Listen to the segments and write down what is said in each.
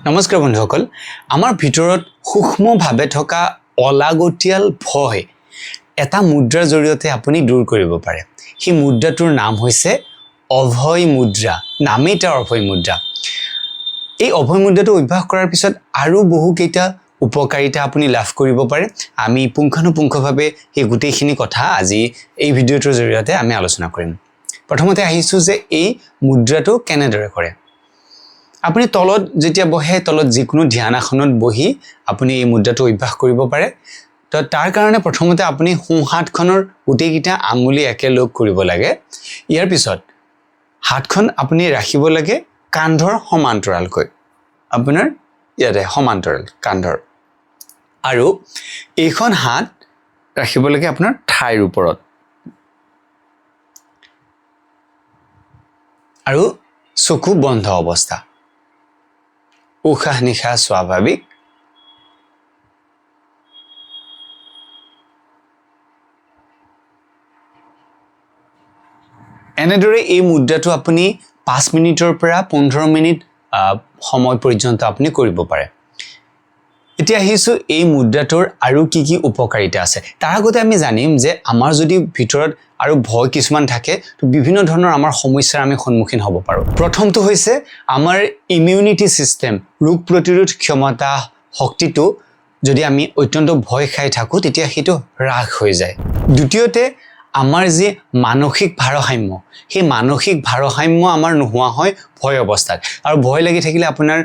নমস্কাৰ বন্ধুসকল, আমাৰ ভিতৰত সূক্ষ্মভাৱে থকা অলাগতিয়াল ভয় এটা মুদ্ৰাৰ জৰিয়তে আপুনি দূৰ কৰিব পাৰে। সেই মুদ্ৰাটোৰ নাম হৈছে অভয় মুদ্ৰা। নামেই তাৰ অভয় মুদ্ৰা। এই অভয় মুদ্ৰাটো অভ্যাস কৰাৰ পিছত আৰু বহুকেইটা উপকাৰিতা আপুনি লাভ কৰিব পাৰে। আমি পুংখানুপুংখভাৱে সেই গোটেইখিনি কথা আজি এই ভিডিঅ'টোৰ জৰিয়তে আমি আলোচনা কৰিম। প্ৰথমতে আহিছোঁ যে এই মুদ্ৰাটো কেনেদৰে কৰে। আপুনি তলত যেতিয়া বহে, তলত যিকোনো ধ্যান আসনত বহি আপুনি এই মুদ্ৰাটো অভ্যাস কৰিব পাৰে। তো তাৰ কাৰণে প্ৰথমতে আপুনি সোঁহাতখনৰ গোটেইকেইটা আঙুলি একেলগ কৰিব লাগে। ইয়াৰ পিছত হাতখন আপুনি ৰাখিব লাগে কান্ধৰ সমান্তৰালকৈ, আপোনাৰ ইয়াতে সমান্তৰাল কান্ধৰ, আৰু এইখন হাত ৰাখিব লাগে আপোনাৰ ঠাইৰ ওপৰত আৰু চকু বন্ধ অৱস্থা, উশাহ নিশাহ স্বাভাৱিক। এনেদৰে এই মুদ্ৰাটো আপুনি 5 মিনিটৰ পৰা 15 মিনিট সময় পৰ্যন্ত আপুনি কৰিব পাৰে। এতিয়া আহিছোঁ এই মুদ্ৰাটোৰ আৰু কি কি উপকাৰিতা আছে। তাৰ আগতে আমি জানিম যে আমাৰ যদি ভিতৰত আৰু ভয় কিছুমান থাকে, তো বিভিন্ন ধৰণৰ আমাৰ সমস্যাৰ আমি সন্মুখীন হ'ব পাৰোঁ। প্ৰথমটো হৈছে আমাৰ ইমিউনিটি ছিষ্টেম, ৰোগ প্ৰতিৰোধ ক্ষমতা শক্তিটো যদি আমি অত্যন্ত ভয় খাই থাকোঁ তেতিয়া সেইটো হ্ৰাস হৈ যায়। দ্বিতীয়তে আমাৰ যি মানসিক ভাৰসাম্য, সেই মানসিক ভাৰসাম্য আমাৰ নোহোৱা হয় ভয় অৱস্থাত। আৰু ভয় লাগি থাকিলে আপোনাৰ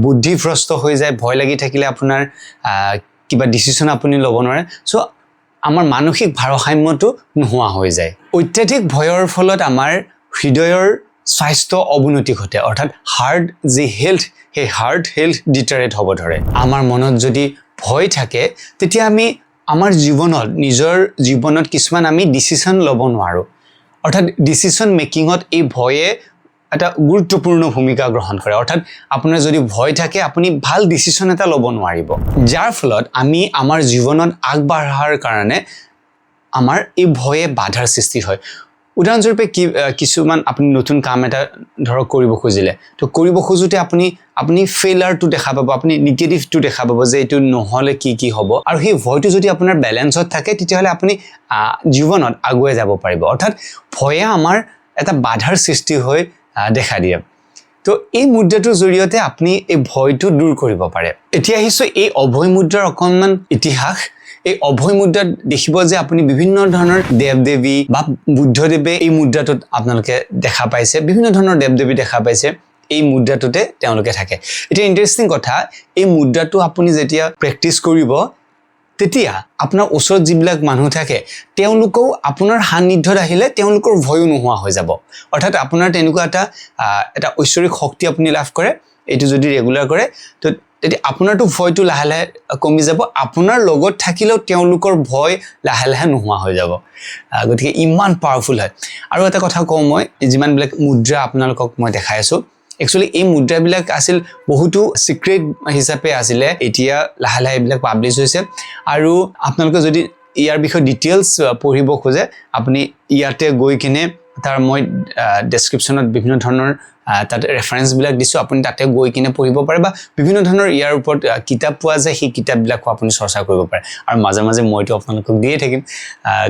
বুদ্ধিভ্ৰষ্ট হৈ যায়, ভয় লাগি থাকিলে আপোনাৰ কিবা ডিচিশ্যন আপুনি ল'ব নোৱাৰে। চ' আমাৰ মানসিক ভাৰসাম্যটো নোহোৱা হৈ যায়। অত্যাধিক ভয়ৰ ফলত আমাৰ হৃদয়ৰ স্বাস্থ্য অৱনতি ঘটে, অৰ্থাৎ হাৰ্ট যি হেল্থ, সেই হাৰ্ট হেল্থ ডিটাৰেট হ'ব ধৰে। আমাৰ মনত যদি ভয় থাকে তেতিয়া আমি আমাৰ জীৱনত, নিজৰ জীৱনত কিছুমান আমি ডিচিশ্যন ল'ব নোৱাৰোঁ, অৰ্থাৎ ডিচিশ্যন মেকিঙত এই ভয়ে এটা গুৰুত্বপূৰ্ণ ভূমিকা গ্ৰহণ কৰে। অৰ্থাৎ আপোনাৰ যদি ভয় থাকে আপুনি ভাল ডিচিশ্যন এটা ল'ব নোৱাৰিব, যাৰ ফলত আমি আমাৰ জীৱনত আগবাঢ়াৰ কাৰণে আমাৰ এই ভয়ে বাধাৰ সৃষ্টি হয়। উদাহৰণস্বৰূপে কি কিছুমান আপুনি নতুন কাম এটা ধৰক কৰিব খুজিলে, তো কৰিব খোজোঁতে আপুনি ফেইলাৰটো দেখা পাব, আপুনি নিগেটিভটো দেখা পাব যে এইটো নহ'লে কি কি হ'ব। আৰু সেই ভয়টো যদি আপোনাৰ বেলেঞ্চত থাকে তেতিয়াহ'লে আপুনি জীৱনত আগুৱাই যাব পাৰিব। অৰ্থাৎ ভয়ে আমাৰ এটা বাধাৰ সৃষ্টি হৈ দেখা দিয়ে। তো এই মুদ্ৰাটোৰ জৰিয়তে আপুনি এই ভয়টো দূৰ কৰিব পাৰে। এতিয়া আহিছোঁ এই অভয় মুদ্ৰাৰ অকণমান ইতিহাস। এই অভয় মুদ্ৰাত দেখিব যে আপুনি বিভিন্ন ধৰণৰ দেৱ দেৱী বা বুদ্ধদেৱে এই মুদ্ৰাটোত আপোনালোকে দেখা পাইছে, বিভিন্ন ধৰণৰ দেৱ দেৱী দেখা পাইছে এই মুদ্ৰাটোতে তেওঁলোকে থাকে। এতিয়া ইণ্টাৰেষ্টিং কথা, এই মুদ্ৰাটো আপুনি যেতিয়া প্ৰেক্টিচ কৰিব তেতিয়া আপোনাৰ ওচৰত যিবিলাক মানুহ থাকে তেওঁলোকেও আপোনাৰ সান্নিধ্যত আহিলে তেওঁলোকৰ ভয়ো নোহোৱা হৈ যাব। অৰ্থাৎ আপোনাৰ তেনেকুৱা এটা ঐশ্বৰিক শক্তি আপুনি লাভ কৰে। এইটো যদি ৰেগুলাৰ কৰে তো তেতিয়া আপোনাৰতো ভয়টো লাহে লাহে কমি যাব, আপোনাৰ লগত থাকিলেও তেওঁলোকৰ ভয় লাহে লাহে নোহোৱা হৈ যাব। গতিকে ইমান পাৱাৰফুল হয়। আৰু এটা কথা কওঁ মই, যিমানবিলাক মুদ্ৰা আপোনালোকক মই দেখাই আছোঁ, একচুৱেলি এই মুদ্ৰাবিলাক আছিল বহুতো ছিক্ৰেট হিচাপে আছিলে, এতিয়া লাহে লাহে এইবিলাক পাব্লিছ হৈছে। আৰু আপোনালোকে যদি ইয়াৰ বিষয়ে ডিটেইলছ পঢ়িব খোজে আপুনি ইয়াতে গৈ কিনে তাৰ মই ডেছক্ৰিপশ্যনত বিভিন্ন ধৰণৰ তাত ৰেফাৰেঞ্চবিলাক দিছোঁ, আপুনি তাতে গৈ কিনে পঢ়িব পাৰে বা বিভিন্ন ধৰণৰ ইয়াৰ ওপৰত কিতাপ পোৱা যায়, সেই কিতাপবিলাকো আপুনি চৰ্চা কৰিব পাৰে। আৰু মাজে মাজে মইতো আপোনালোকক দিয়ে থাকিম।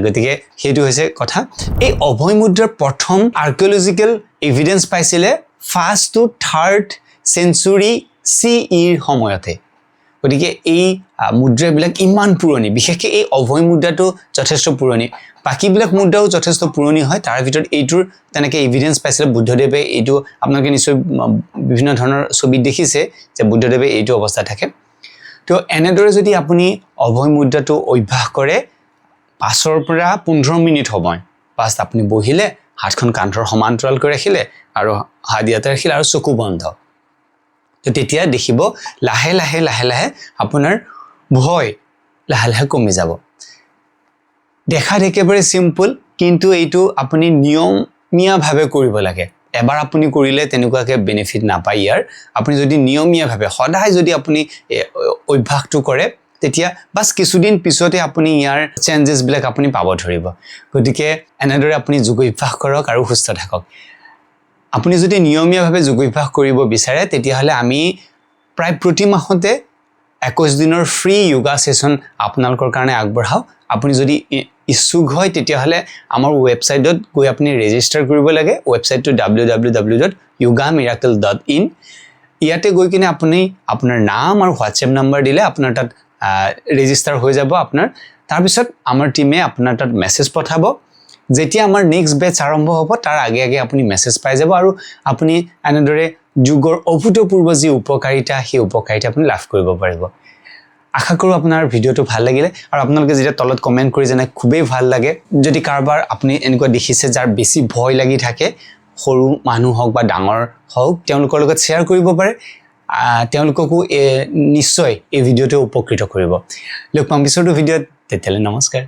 গতিকে সেইটো হৈছে কথা। এই অভয় মুদ্ৰাৰ প্ৰথম আৰ্কিঅলজিকেল এভিডেঞ্চ পাইছিলে 1st to 3rd century C ইৰ সময়তে। গতিকে এই মুদ্ৰাবিলাক ইমান পুৰণি, বিশেষকৈ এই অভয় মুদ্ৰাটো যথেষ্ট পুৰণি, বাকীবিলাক মুদ্ৰাও যথেষ্ট পুৰণি হয়। তাৰ ভিতৰত এইটোৰ তেনেকৈ এভিডেঞ্চ পাইছিলে বুদ্ধদেৱে। এইটো আপোনালোকে নিশ্চয় বিভিন্ন ধৰণৰ ছবিত দেখিছে যে বুদ্ধদেৱে এইটো অৱস্থা থাকে। তো এনেদৰে যদি আপুনি অভয় মুদ্ৰাটো অভ্যাস কৰে 5ৰ পৰা 15 মিনিট সময় বাছ আপুনি বহিলে, হাতখন কান্ধৰ সমান্তৰালকৈ ৰাখিলে আৰু হাত ইয়াতে ৰাখিলে আৰু চকু বন্ধ, তো তেতিয়া দেখিব লাহে লাহে লাহে লাহে আপোনাৰ ভয় লাহে লাহে কমি যাব। দেখাত একেবাৰে চিম্পল, কিন্তু এইটো আপুনি নিয়মীয়াভাৱে কৰিব লাগে। এবাৰ আপুনি কৰিলে তেনেকুৱাকৈ বেনিফিট নাপায় ইয়াৰ। আপুনি যদি নিয়মীয়াভাৱে সদায় যদি আপুনি অভ্যাসটো কৰে তেতিয়া বাছ কিছুদিন পিছতে আপুনি ইয়াৰ চেঞ্জেছবিলাক আপুনি পাব ধৰিব। গতিকে এনেদৰে আপুনি যোগাভ্যাস কৰক আৰু সুস্থ থাকক। আপুনি যদি নিয়মীয়াভাৱে যোগাভ্যাস কৰিব বিচাৰে তেতিয়াহ'লে আমি প্ৰায় প্ৰতি মাহতে 21 দিনৰ ফ্ৰী য়োগা ছেশ্যন আপোনালোকৰ কাৰণে আগবঢ়াওঁ। আপুনি যদি ইচ্ছুক হয়, তেতিয়াহ'লে আমাৰ ৱেবছাইটত গৈ আপুনি ৰেজিষ্টাৰ কৰিব লাগে। ৱেবছাইটটো www.yogamiracle.in। ইয়াতে গৈ কিনে আপুনি আপোনাৰ নাম আৰু হোৱাটছএপ নাম্বাৰ দিলে আপোনাৰ তাত ৰেজিষ্টাৰ হৈ যাব আপোনাৰ। তাৰপিছত আমাৰ টীমে আপোনাৰ তাত মেছেজ পঠাব। যেতিয়া আমাৰ নেক্সট বেটছ আৰম্ভ হ'ব, তাৰ আগে আগে আপুনি মেছেজ পাই যাব আৰু আপুনি এনেদৰে যোগৰ অভূতপূৰ্ব যি উপকাৰিতা, সেই উপকাৰিতা আপুনি লাভ কৰিব পাৰিব। আশা কৰোঁ আপোনাৰ ভিডিঅ'টো ভাল লাগিলে আৰু আপোনালোকে যেতিয়া তলত কমেণ্ট কৰি জনায়, খুবেই ভাল লাগে। যদি কাৰোবাৰ আপুনি এনেকুৱা দেখিছে যাৰ বেছি ভয় লাগি থাকে, সৰু মানুহ হওক বা ডাঙৰ হওক, তেওঁলোকৰ লগত শ্বেয়াৰ কৰিব পাৰে। তেওঁলোককো নিশ্চয় এই ভিডিঅ'টোৱে উপকৃত কৰিব। লগ পাম পিছৰটো ভিডিঅ'ত, তেতিয়াহ'লে নমস্কাৰ।